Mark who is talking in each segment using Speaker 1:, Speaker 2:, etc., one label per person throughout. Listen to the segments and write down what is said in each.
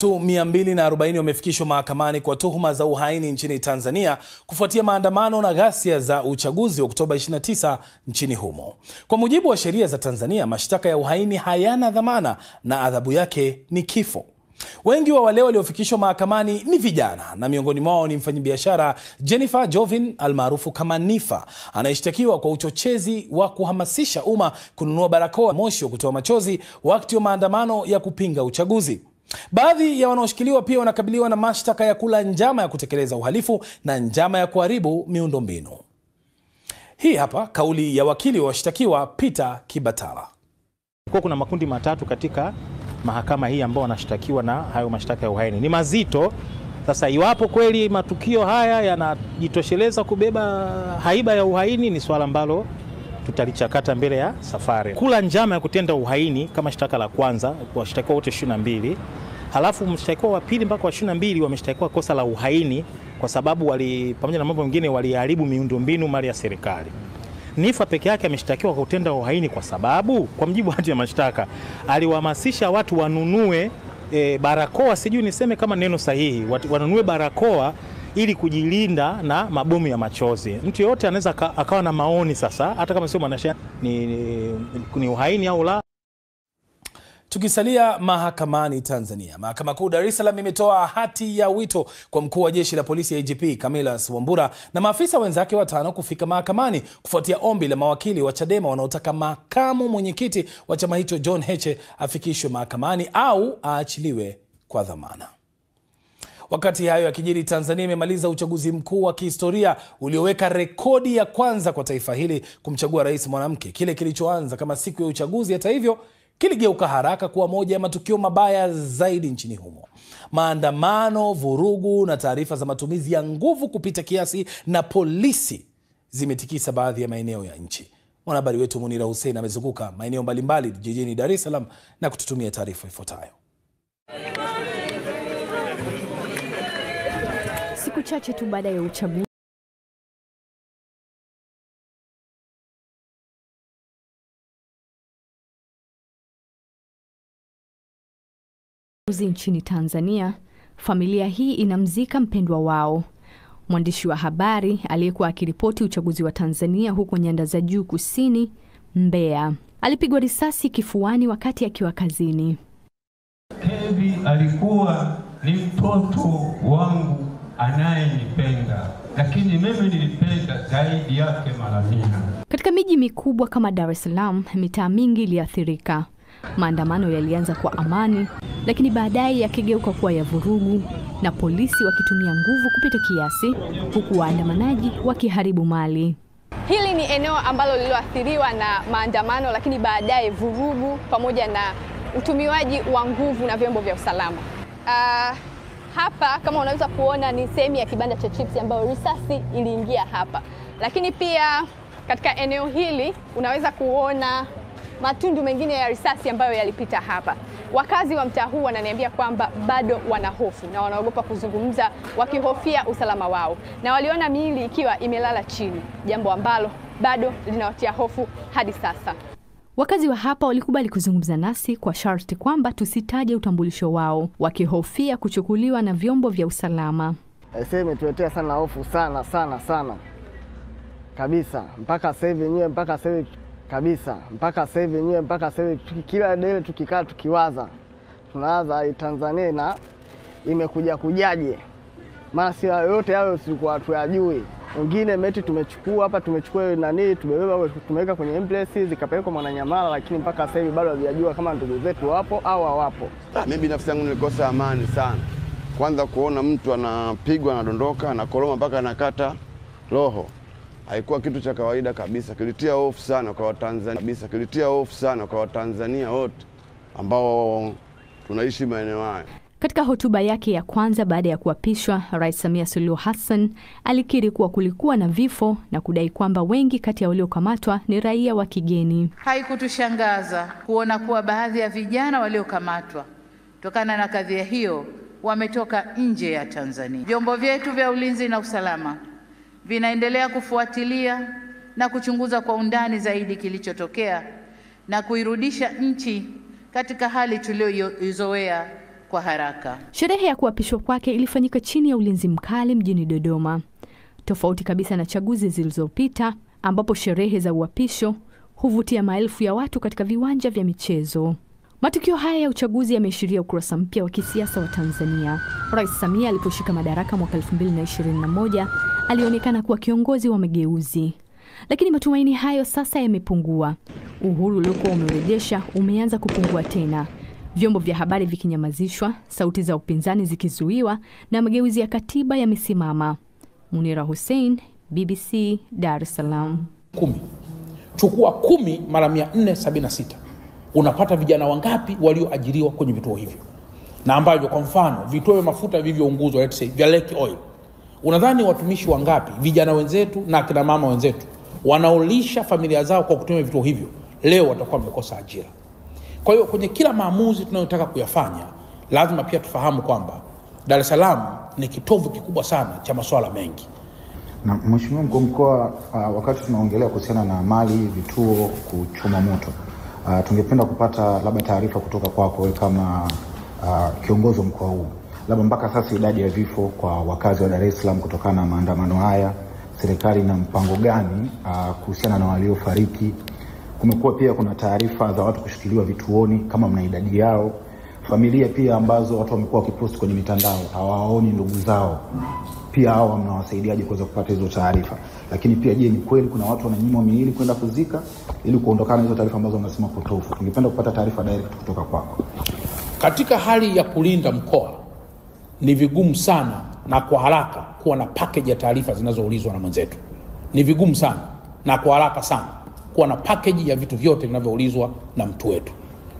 Speaker 1: Watu 240 wamefikishwa mahakamani kwa tuhuma za uhaini nchini Tanzania kufuatia maandamano na ghasia za uchaguzi wa Oktoba 29 nchini humo. Kwa mujibu wa sheria za Tanzania, mashtaka ya uhaini hayana dhamana na adhabu yake ni kifo. Wengi wa wale waliofikishwa mahakamani ni vijana na miongoni mwao ni mfanyabiashara Jennifer Jovin almaarufu kama Niffer, anayeshtakiwa kwa uchochezi wa kuhamasisha umma kununua barakoa moshi wa kutoa machozi wakati wa maandamano ya kupinga uchaguzi. Baadhi ya wanaoshikiliwa pia wanakabiliwa na mashtaka ya kula njama ya kutekeleza uhalifu na njama ya kuharibu miundombinu. Hii hapa kauli ya wakili wa washtakiwa Peter Kibatala.
Speaker 2: Kwa kuna makundi matatu katika mahakama hii ambao wanashtakiwa na hayo mashtaka ya uhaini. Ni mazito. Sasa iwapo kweli matukio haya yanajitosheleza kubeba haiba ya uhaini ni swala ambalo tutalichakata mbele ya safari. Kula njama ya kutenda uhaini kama shtaka la kwanza kwa washtakiwa wote 22, halafu mshtakiwa wa pili mpaka wa 22 wameshtakiwa kosa la uhaini kwa sababu wali pamoja na mambo mengine waliharibu miundombinu mali ya serikali. Niffer peke yake ameshtakiwa kwa kutenda uhaini kwa sababu kwa mujibu wa hati ya mashtaka aliwahamasisha watu wanunue barakoa, sijui niseme kama neno sahihi, wanunue barakoa ili kujilinda na mabomu ya machozi. Mtu yote anaweza akawa na maoni sasa, hata kama sio mwanasheria, ni uhaini au la.
Speaker 1: Tukisalia mahakamani Tanzania, Mahakama Kuu Dar es Salaam imetoa hati ya wito kwa mkuu wa jeshi la polisi ya IGP Camillus Wambura na maafisa wenzake watano kufika mahakamani kufuatia ombi la mawakili wa Chadema wanaotaka makamu mwenyekiti wa chama hicho John Heche afikishwe mahakamani au aachiliwe kwa dhamana. Wakati hayo yakijiri, Tanzania imemaliza uchaguzi mkuu wa kihistoria ulioweka rekodi ya kwanza kwa taifa hili kumchagua rais mwanamke. Kile kilichoanza kama siku ya uchaguzi, hata hivyo, kiligeuka haraka kuwa moja ya matukio mabaya zaidi nchini humo. Maandamano, vurugu na taarifa za matumizi ya nguvu kupita kiasi na polisi zimetikisa baadhi ya maeneo ya nchi. Mwanahabari wetu Munira Hussein amezunguka maeneo mbalimbali jijini Dar es Salaam na kututumia taarifa ifuatayo.
Speaker 3: Siku chache tu baada ya uchaguzi nchini Tanzania, familia hii inamzika mpendwa wao. Mwandishi wa habari aliyekuwa akiripoti uchaguzi wa Tanzania huko nyanda za juu kusini, Mbeya, alipigwa risasi kifuani wakati akiwa kazini.
Speaker 4: Kevi alikuwa ni mtoto wangu anayenipenda, lakini mimi nilipenda zaidi yake mara 100.
Speaker 3: Katika miji mikubwa kama Dar es Salaam, mitaa mingi iliathirika. Maandamano yalianza kwa amani, lakini baadaye yakigeuka kuwa ya vurugu na polisi wakitumia nguvu kupita kiasi, huku waandamanaji wakiharibu mali.
Speaker 5: Hili ni eneo ambalo lililoathiriwa na maandamano, lakini baadaye vurugu pamoja na utumiwaji wa nguvu na vyombo vya usalama. Hapa kama unaweza kuona ni sehemu ya kibanda cha chips ambayo risasi iliingia hapa. Lakini pia katika eneo hili unaweza kuona matundu mengine ya risasi ambayo yalipita hapa. Wakazi wa mtaa huu wananiambia kwamba bado wana hofu na wanaogopa kuzungumza wakihofia usalama wao. Na waliona miili ikiwa imelala chini, jambo ambalo bado linawatia hofu hadi sasa.
Speaker 3: Wakazi wa hapa walikubali kuzungumza nasi kwa sharti kwamba tusitaje utambulisho wao, wakihofia kuchukuliwa na vyombo vya usalama.
Speaker 6: Sasa imetuletea sana hofu sana sana sana kabisa, mpaka sasa hivi yenyewe, mpaka sasa hivi kabisa, mpaka sasa hivi yenyewe, mpaka sasa hivi kila dele tukikaa tukiwaza, tunawaza Tanzania na imekuja kujaje? Maana si yote hayo tulikuwa tuyajui. Wengine meti tumechukua hapa, tumechukua nani, tumebeba tumeweka kwenye ambulance zikapelekwa Mwananyamala, lakini mpaka sasa hivi bado hawajajua kama ndugu zetu wapo au hawapo.
Speaker 7: Mimi binafsi yangu nilikosa amani sana. Kwanza kuona mtu anapigwa, anadondoka, anakoroma mpaka anakata roho. Haikuwa kitu cha kawaida kabisa. Kilitia hofu sana kwa Watanzania kabisa. Kilitia hofu sana kwa Watanzania wote ambao tunaishi maeneo haya.
Speaker 3: Katika hotuba yake ya kwanza baada ya kuapishwa, Rais Samia Suluhu Hassan alikiri kuwa kulikuwa na vifo na kudai kwamba wengi kati ya waliokamatwa ni raia wa kigeni.
Speaker 8: Haikutushangaza kuona kuwa baadhi ya vijana waliokamatwa kutokana na kadhia hiyo wametoka nje ya Tanzania. Vyombo vyetu vya ulinzi na usalama vinaendelea kufuatilia na kuchunguza kwa undani zaidi kilichotokea na kuirudisha nchi katika hali tuliyoizoea kwa haraka.
Speaker 3: Sherehe ya kuapishwa kwake ilifanyika chini ya ulinzi mkali mjini Dodoma. Tofauti kabisa na chaguzi zilizopita ambapo sherehe za uapisho huvutia maelfu ya watu katika viwanja vya michezo. Matukio haya ya uchaguzi yameashiria ukurasa mpya wa kisiasa wa Tanzania. Rais Samia aliposhika madaraka mwaka 2021 alionekana kuwa kiongozi wa mageuzi. Lakini matumaini hayo sasa yamepungua. Uhuru uliokuwa umerejesha umeanza kupungua tena. Vyombo vya habari vikinyamazishwa, sauti za upinzani zikizuiwa na mageuzi ya katiba yamesimama. Munira Hussein, BBC, Dar es Salaam.
Speaker 9: 10. Chukua 10 mara 476. Unapata vijana wangapi walioajiriwa kwenye vituo hivyo? Na ambavyo kwa mfano vituo vya mafuta vilivyounguzwa, let's say vya Lake Oil. Unadhani watumishi wangapi, vijana wenzetu na akina mama wenzetu wanaolisha familia zao kwa kutumia vituo hivyo, leo watakuwa wamekosa ajira? Kwa hiyo kwenye kila maamuzi tunayotaka kuyafanya lazima pia tufahamu kwamba Dar es Salaam ni kitovu kikubwa sana cha masuala mengi.
Speaker 10: Na Mheshimiwa Mkuu Mkoa, wakati tunaongelea kuhusiana na mali, vituo kuchoma moto, tungependa kupata labda taarifa kutoka kwako wewe kama kiongozi wa mkoa huu. Labda mpaka sasa idadi ya vifo kwa wakazi wa Dar es Salaam kutokana na maandamano haya, serikali na mpango gani kuhusiana na waliofariki? Kumekuwa pia kuna taarifa za watu kushikiliwa vituoni, kama mna idadi yao. Familia pia ambazo watu wamekuwa wakipost kwenye mitandao hawaoni ndugu zao, pia hao mnawasaidiaje kuweza kupata hizo taarifa? Lakini pia je, ni kweli kuna watu wananyimwa miili kwenda kuzika ili kuondokana hizo taarifa ambazo wanasema potofu? Tungependa kupata taarifa direct kutoka kwako.
Speaker 9: Katika hali ya kulinda mkoa ni vigumu sana na kwa haraka kuwa na package ya taarifa zinazoulizwa na mwenzetu. Ni vigumu sana na kwa haraka sana kuwa na package ya vitu vyote vinavyoulizwa na mtu wetu.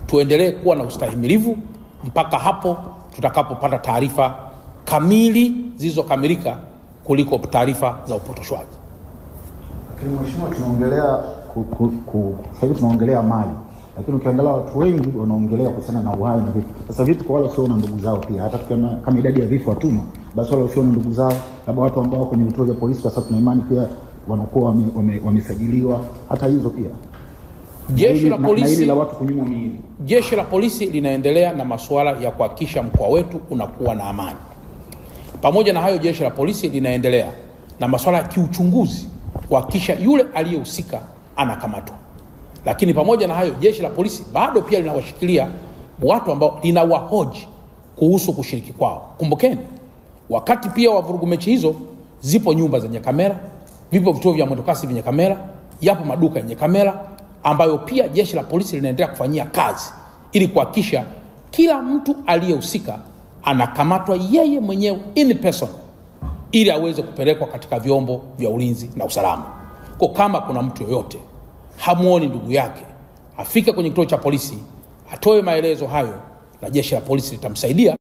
Speaker 9: Tuendelee kuwa na ustahimilivu mpaka hapo tutakapopata taarifa kamili zilizokamilika kuliko taarifa za upotoshwaji.
Speaker 10: Lakini mheshimiwa, tunaongelea sasa tunaongelea mali, lakini ukiangalia watu wengi wanaongelea kuhusiana na uhai na vitu. Sasa vitu kwa wale wasio na ndugu zao pia, hata tukiona kama idadi ya vifo hatuna, basi wale wasio na ndugu zao, labda watu ambao kwenye vituo vya polisi, kwa sababu tuna imani pia wanakuwa wamesajiliwa, hata hizo pia.
Speaker 9: Jeshi la polisi
Speaker 10: la watu kunyimwa miili.
Speaker 9: Jeshi la polisi linaendelea na masuala ya kuhakikisha mkoa wetu unakuwa na amani. Pamoja na hayo, jeshi la polisi linaendelea na masuala ya kiuchunguzi kuhakikisha yule aliyehusika anakamatwa. Lakini pamoja na hayo, jeshi la polisi bado pia linawashikilia watu ambao linawahoji kuhusu kushiriki kwao. Kumbukeni, wakati pia wa vurugu mechi hizo, zipo nyumba zenye kamera, vipo vituo vya mwendokasi vyenye kamera, yapo maduka yenye kamera ambayo pia jeshi la polisi linaendelea kufanyia kazi ili kuhakikisha kila mtu aliyehusika anakamatwa yeye mwenyewe in person ili aweze kupelekwa katika vyombo vya ulinzi na usalama. Kwa kama kuna mtu yoyote hamuoni ndugu yake, afike kwenye kituo cha polisi, atoe maelezo hayo na jeshi la polisi litamsaidia.